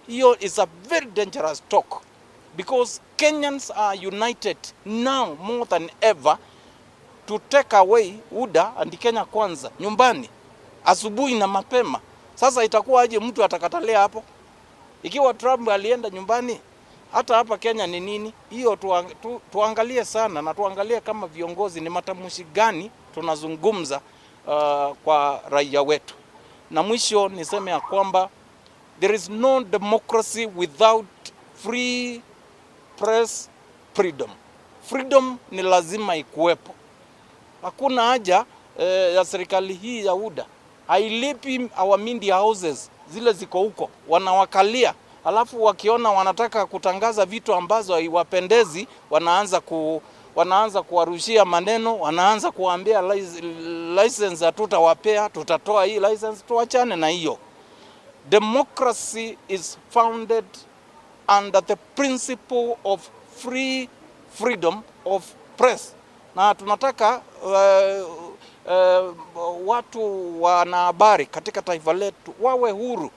Hiyo is a very dangerous talk because Kenyans are united now more than ever to take away UDA and Kenya Kwanza nyumbani asubuhi na mapema. Sasa itakuwa aje mtu atakatalia hapo? Ikiwa Trump alienda nyumbani, hata hapa Kenya ni nini hiyo? Tuangalie sana na tuangalie kama viongozi ni matamshi gani tunazungumza kwa raia wetu. Na mwisho niseme ya kwamba there is no democracy without free press freedom. Freedom ni lazima ikuwepo. Hakuna haja ya serikali hii ya UDA hailipi our media houses zile ziko huko, wanawakalia, alafu wakiona wanataka kutangaza vitu ambazo haiwapendezi wanaanza kuwarushia maneno, wanaanza kuwaambia license hatutawapea, tutatoa hii license. Tuachane na hiyo. Democracy is founded under the principle of free freedom of press, na tunataka watu wanahabari katika taifa letu wawe huru.